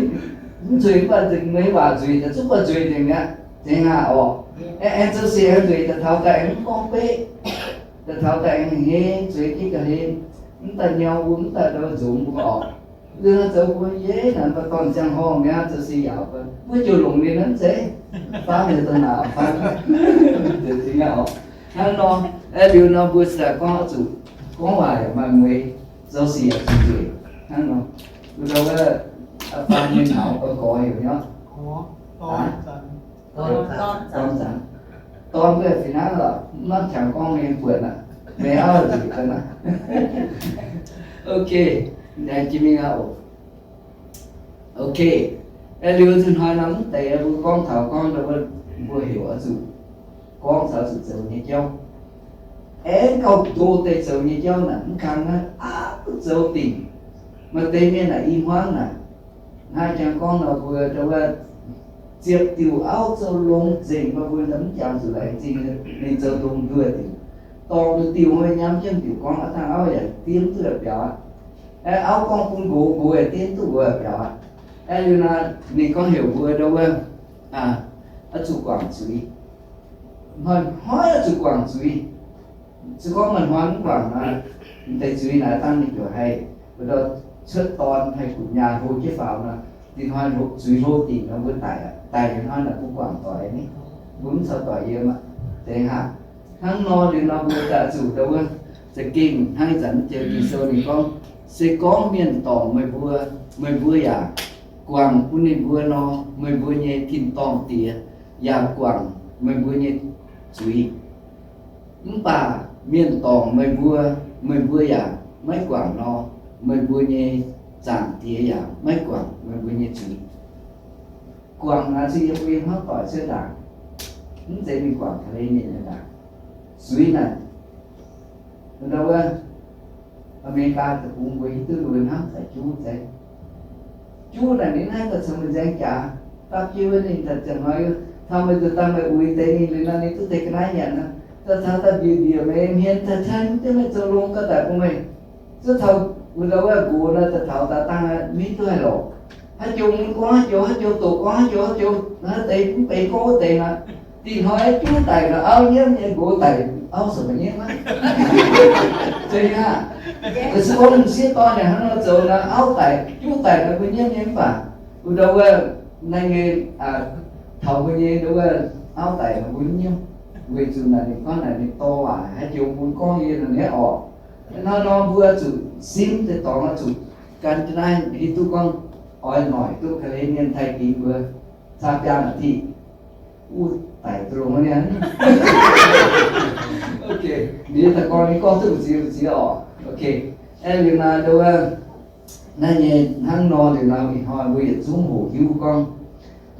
mv nzueic mv baac nzengc, meih waac nzueic daaih zungv gauh nzueic nzengc mi'aqv. Zengx aqv orqc. Aengx zoux sic aengx nzueic daaih taux daaih aengx mv gorngv beqv, daaih taux daaih aengx hlen, zueiz jienv ga'hlen, mv daaih nyau mbuo, mv daaih ndoh nzongx mbuo orqc. Liuz zoux mbuo yeiv naaic mv baac dorn ziangh horngh mi'aqv, zoux sic yaauc mbuo, mbuo ziouc longc ninh aqv zeiv. Faamv liuz dongh naaic faamv, ziouc zingx aqv orqc. Hnangv nor, aeqv, liuz nor mbuo se gorngv oix zuqc gorngv waac yaac maaih mueiz, zoux sic yaac zuqc nzueic. Hnangv nor, mbuo ndau wuov, faamv nyei taux gorx heuc nyei orqc. Dorn zanc, dorn mbuo fih hnangv lorqc, mv mangc qangx gorngv mienh buonc aqv, meih auv nzueic daaih naaiv. Ok, laengz jiex mingh aqv oc. Ok, aeqv, liuz nzunc hnoi nor mv deix mbuo gorngv taux gorngv ndau wuov, mbuo heuc oix zuqc gorngv caux zuqc zoux nyei jauv. Aengx gauh ndo deix zoux nyei jauv naaic mv kang naaiv aqv, duqv zoux dingc. Maaih deix mienh naaic i hmuangv naaic, hnangv jangx gorngv nor mbuo ndau wuov ziepc diuc auv zoux longx nzengc, mbuo mbuo mv jangx zuqc laengz zingh ninh zoux longx nduoh dingc. Dorngc diuh diuh nyamv jienv diuc gorngv aqv, dangh auv yaac diev mv duqv biaux aqv. Aeqv, auv gorngv bun nqox, nqox yaac diev mv duqv nqox biaux aqv. Aeqv, liuz naaiv ninh gorngv heuc mbuo ndau wuov, oix zuqc guangc zuiz. Hnoi-hnoi oix zuqc guangc zuiz. Se gorngv maaih hnoi mv guangc nor, deix zuiz naaic dangh ninh ziouc haih, wuov ndau cuotv dorn haih guqc nyaah hlo jienv faaux nor, dinh hnoi zuiz hlo dingc nor mbuo daic aqv. Daic liuz hnoi naaic mbuo guangc doic ni, mbuo mv caux doic yiem aqv. Deix haav, hnangv nor liuz nor mbuo daaih zuqc ndau wuov, za'gengh hnangv ih zanc mv jiex Ging-Sou ninh gorngv, se gorngv mienh dorngc meih mbuo, meih mbuo yaac guangc bun ninh mbuo nor, meih mbuo nyei tin-dorngh Diex yaac guangc meih mbuo nyei zuiz. Mv baac mienh dorngc meih mbuo, meih mbuo yaac maiv guangc nor, meih mbuo nyei Zaangc Diex yaac maiv guangc meih mbuo nyei zuiz. Guangc naaic se yiem mbuo nyei hmuangv doic cuotv ndaangc, mv zeiz mingh guangc ga'hlen mienh nyei ndaangc. Zuiz naaic, ndau wuov, Aa^me^li^gaa deic-bung mbuo hiuv duqv ninh mbuo hnamv daaih juv zeiv. Juv naaic ninh hnamv daaih caux meih nzaeng jaax, dapv jienv wuov ninh daaih ziangh hnoi, taux meih zuqc daaih meih uix deix ninh liuz nor, ninh duqv deix ga'naaiv nyanc nor, daaih taux daaih mbiec mbiec meih hmien daaih, tengx jienv meih zoux longx gauh daic bun meih. Zuov taux wuov ndau wuov nqox nor, daaih taux daaih dangh maiv duqv haih lorqc. Haaix joux mun gorngv haaix joux, haaix joux doqc gorngv haaix joux, haaix joux haaix deix mv benx gorngv wuov deix nor, dingh hnoi juv daic nor, auv nyiemv nyei, nqox daic auv corc maiv nyiemv aqv. Zeiz aqv. Mbuo se gorngv m'sieqv dorn yaac hnangv nor zoux nor, auv daic juv daic nor mbuo nyiemv nyei mv baac wuov ndau wuov naaiv nyei, taux mbuo nyei ndau wuov auv daic nor mbuo mv nyiemv. Weic zuqc naaic ninh gorngv naaic ninh dorh waac haaix joux mun gorngv yie nor ninh oc. Hnangv nor mbuo zuqc simv deix dorngx oix zuqc gan jienv naaiv hiuv duqv gorngv oix noic duqv ga'hlen mienh taaih dingc mbuo caa biaa naaic diqv wuov daic duqv longx wuov niaa. Ok, ninh daaih gorngv, ninh gorngv duqv mbu'ziex mbu'ziex oc. Ok, aeqv, liuz naaiv ndau wuov naaiv nyei hnangv nor liuz nor, ih hnoi mbuo yietc zungv hoqc hiuv gorngv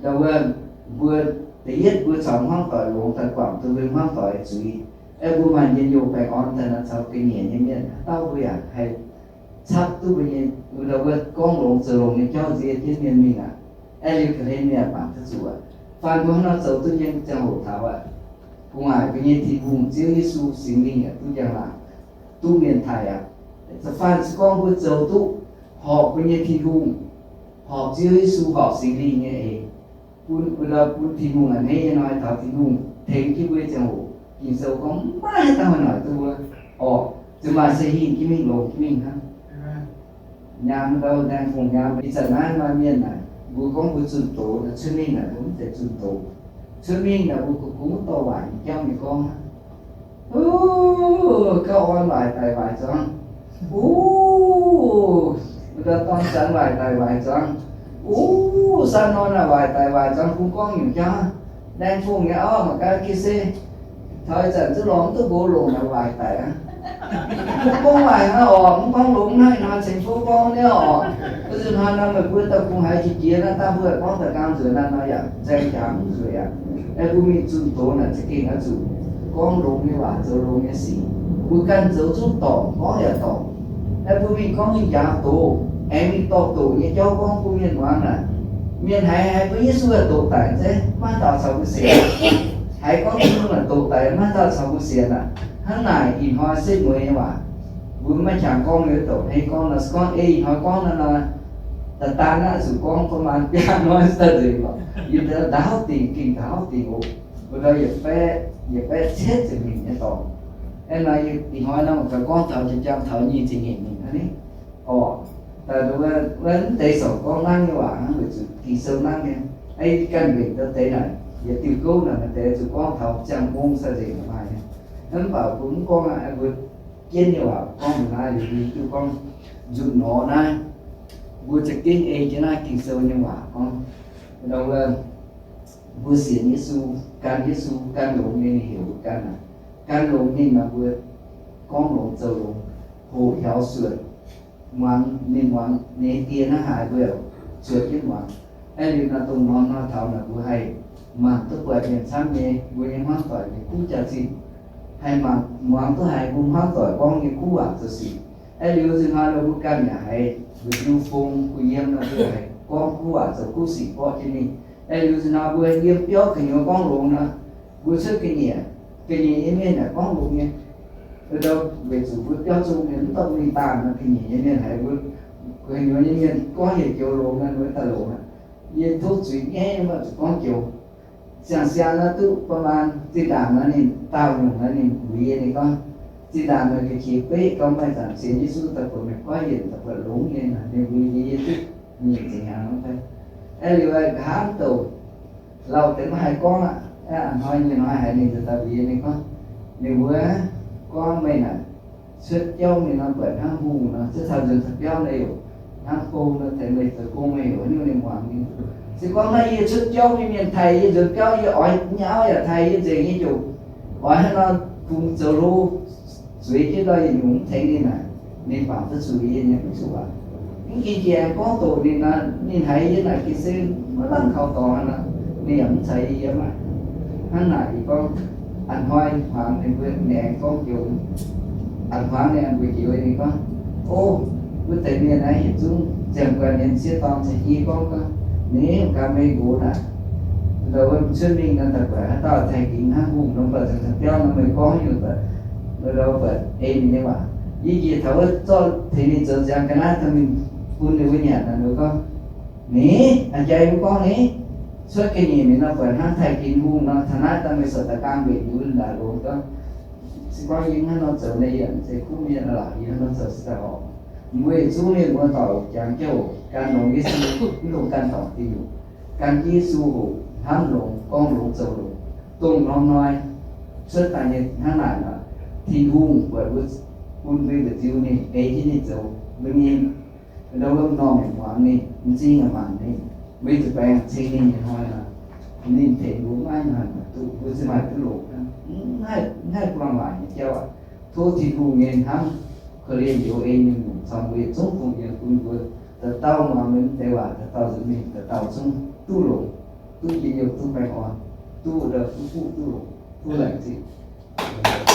ndau wuov mbuo da'yietv mbuo caux hmuangv doic longx daaih guangc duqv mbuo hmuangv doic zuiz. Aeqv, mbuo maaih njien-youh baengh orn daaih nor caux ga'nyiec nyei mienh haaix dauh mbuo yaac haih capv duqv mbuo nyei ndau wuov gorngv longx zoux longx nyei jauv nzie jienv mienh mingh aqv. Aeqv, liuz ga'hlen mienh bangc duqv zuqc aqv. Faanh mbuo hnangv nor zoux duqv nyei ziangh hoc taux aqv, gu'nguaaic mbuo nyei Tin-Hungh Ziouv Yesu Singx Lingh yaac duqv njang-laangc, duqv mienh taaih aqv. Faanh se gorngv mbuo zoux duqv horpc mbuo nyei Tin-Hungh, horpc Ziouv Yesu, horpc Singx Lingh nyei eix, bun, bun Tin-Hungh a'hneiv nyei hnoi taux Tin-Hungh tengx jienv mbuo ziangh hoc, Ging-Sou gorngv maiv haaix dauh haih noic duqv mbuo. Orqc, ziouc maaih se hingh jienv mingh, longx jienv mingh hnangv. Nyaam ndau, Ndaeng Fongc nyaam, ih zanc naaiv maaih mienh naaic, mbuo gorngv mbuo zunh doz, cuotv mingh naaic mbuo mv zeiz zunh doz. Cuotv mingh naaic mbuo kungx dorh waaic nyei jauv mingh gorngv aqv. Wuov, gauh orn waaic daic waaic zuangx. Wuov, dorn zanc waaic daic waaic zuangx. Wuov, saan norm naaic waaic daic waaic zuangx, kungx gorngv nyungc jauv. Ndaeng Fongc nyei auv mangc gaax ga'sie, taux ih zanc zungv lorz mv duqv nqox longc naaic waaic daic aqv. Mv gorngv waaic hnangv orqc, mv gorngv longx hnangv ih hnoi ceng fouv gorngv nyei orqc. Wuov nzunc hnoi nor meih mbuo daaih kungx haiz jiex jiex naaiv daaih mbuo gorngv daaih nqaang nzuonx naaiv nor yaac nzaeng jaax mv nzueic aqv. Aeqv, mbuo mingh zunh doz naaic za'gengh oix zuqc gorngv longx nyei waac, zoux longx nyei sic. Mbuo ganh zoux zungv dorngc, gorngv yaac dorngc. Aeqv, mbuo mingh gorngv mingh njaaux doz, aengx mingh dorh doqc nyei jauv gorngv bun mienh muangx naaic, mienh haiz, haiz mbuo Yesu yaac doqc daic zeiv, maiv dauh caux mbuo sienx. Haiz gorngv Tin-Hungh yaac doqc daic, maiv dauh caux mbuo sienx aqv. Hnangv naaic ih hnoi setv mueiz nyei waac, mbuo maiv qangx gorngv nyei doqc hneiv gorngv nor, se gorngv ei ih hnoi gorngv nor, nor, da'daan aqv, zuqc gorngv ประมาณ biaa hnoi daaih nzengc lorqc. Yie ndaauv dingc, gengh ndaauv dingc oc. Mbuo ndau yietc baeqv, yietc baeqv cietv ziepc nyeic nyei dorngx. Aeqv, naaiv ih hnoi nor mangc gaax gorngv taux jiem-jiem taux nyic ziepc nyeic nyungc hnangv ni. Orqc, daaih wuov, wuov mv deix sorc gorngv nangv nyei waac hnangv, weic zuqc Ging-Sou nangv nyei. Aeqv, ganh mbenc daaih deix naaic, yietc diuh gouv naaic maaih deix zuqc gorngv taux ziangh mong sai nzengc maaih nyei. Mv baac mbuo mv gorngv aqv, mbuo jienv nyei waac gorngv mbuo naaiv liuz, mbuo hiuv duqv gorngv nzunc nor naaiv, mbuo za'gengh ei jienv naaiv Ging-Sou nyei waac gorngv, ndau wuov, mbuo sienx Yesu, gan Yesu, gan longx nyei ninh heuc mbuo gan aqv. Gan longx ninh nor mbuo gorngv longx zoux longx, hoqc hiaaux suonc, muangx ninh, muangx ninh nyei die hnangv haaix mbuo zuotc jienv muangx. Aeqv, liuz nor dongh norm nor taux naaic mbuo haih mangc duqv buatc mienh camv nyei, mbuo nyei hmuangv doic nyei kuv jaax-zinh, haih mangc muangx duqv haiz mbuo hmuangv doic gorngv nyei kuv waac zoux sic. Aeqv, liuz nzunc hnoi nor mbuo ganh yaac haiz mbuo jiu fong mbuo yiem nor mbuo haih gorngv kuv waac zoux kuv sic borqv jienv mingh. Aeqv, liuz nzunc hnoi mbuo yiem biauv gu'nyuoz gorngv longx nor, mbuo cuotv ga'nyiec, ga'nyiec nyei mienh yaac gorngv longx nyei. Ndau weic zuqc mbuo biauv zong mienh mv dorh mingh daanh nor, ga'nyiec nyei mienh haiz mbuo gu'nyuoz nyei mienh gorngv yietc joux longx nor, mbuo daaih longx aqv. Yie tov zuiz nyaiv mv baac zuqc gorngv joux. Siang-siang nor duqv ประมาณ zinh ndaangc nor ninh daauh nyungc nor ninh uix yie, ninh gorngv, zinh ndaangc meih ga'qiex beqv gorngv maaih zanc sienx Yesu daaih buatc meih goiv yienc daaih buatc longx nyei nor, ninh uix yie, yie duqv nyic ziepc hnyangx nor fai. Aeqv, liuz nqa'haav mv douc lauh deix maiv haih gorngv aqv. Hnoi nyei hnoi haiz ninh daaih uix yie, ninh gorngv, ninh mbuo gorngv meih naaic cuotv jauv mingh nor buatc hnangv hungh nor, cuotv taux nzuonx taux biauv nor yaac hnangv gong nor, tengx meih zoux gong meih yaac haaix nyungc ninh muangx ninh. Se gorngv naaiv yie cuotv jauv mingh, mienh taaih yie nzuonx biauv, yie oix nyauv yaac taaih yie nzengc nyei jomc. Oix hnangv nor kungx zoux hlo, zueiz jienv ndau yietc nyungc mv tengx ninh naaic, ninh bangc duqv zuiz yie nyei mv zuqc aqv. Mv ging jiex aengx gorngv doqc ninh nor, ninh haiz yie naaic gengh se maiv lamh kaux dorngx aqv nor, ninh yaac mv caux yie yiem aqv. Hnangv naaic yie gorngv, a'hnoi hmuangx ninh mbuo ninh aengx gorngv njoux, a'hnoi hmuangx ninh aengx mbuox jiex ninh gorngv, O, wuov deix mienh naaiv yietc zungv ziangh guanh nyei sieqv dorn caux yie gorngv, gorngv, Ninh ganh meih nqox naaic, ndau wuov cuotv mingh nor daaih buatc haaix dauh taaih gingx hnangv hungh nor, buatc ziangh taux biauv nor meih gorngv haaix nyungc buatc, ndau buatc ei ninh nyei waac. Yie njiec taux wuov zorqv tengx ninh zoux ziangx ga'naaiv daaih mingh bun ninh mbuo nyanc naaic, ninh mbuo gorngv, Ninh, a'jang yie mbuo gorngv ninh cuotv ga'nyiec mingh nor buatc hnangv taaih gingx hungh nor, taux naaiv daaih meih sorc daaih gaang mbenc yie mbuo ndaangc longx gorngv, se gorngv yie hnangv nor zoux naaiv yie mv zeiz kuv mienh aqv lorqc, yie hnangv nor zoux se daaih horpc. Mbuo yietc zungv mienh muoz-doic jangx jienv oc, gan longx Yesu, mv dungx gan dorngc Tin-Hungh. Gan Yesu oc, hnamv longx, gorngv longx, zoux longx. Dongh norm hnoi cuotv daaih nyei hnangv naaic nor, Tin-Hungh buatc mbuo, bun mbuo mbu'ziex ninh ei jienv ninh zoux mbuo nyei, ndau wuov m'normh yaac muangx ninh, m'zing yaac mangc ninh, mbuo zuqc baengh ceng ninh nyei hnoi nor, ninh tengx mbuo maiv maaih hnoi duqv, mbuo se maaih duqv longx hnangv. Mv haih, mv haih buangh waaic nyei jauv aqv. Tov Tin-Hungh nyei hnamv korv-lienh youz ei nyei nyungc caux mbuo yietc zungv dongh yiem bun mbuo dauh dauh muangx mbuo deix waac, dauh dauh nzunc mingh, dauh dauh zungv duqv longx, duqv njien-youh, duqv baengh orn, duqv ndau, duqv fuqv, duqv longx, duqv laengz zingh.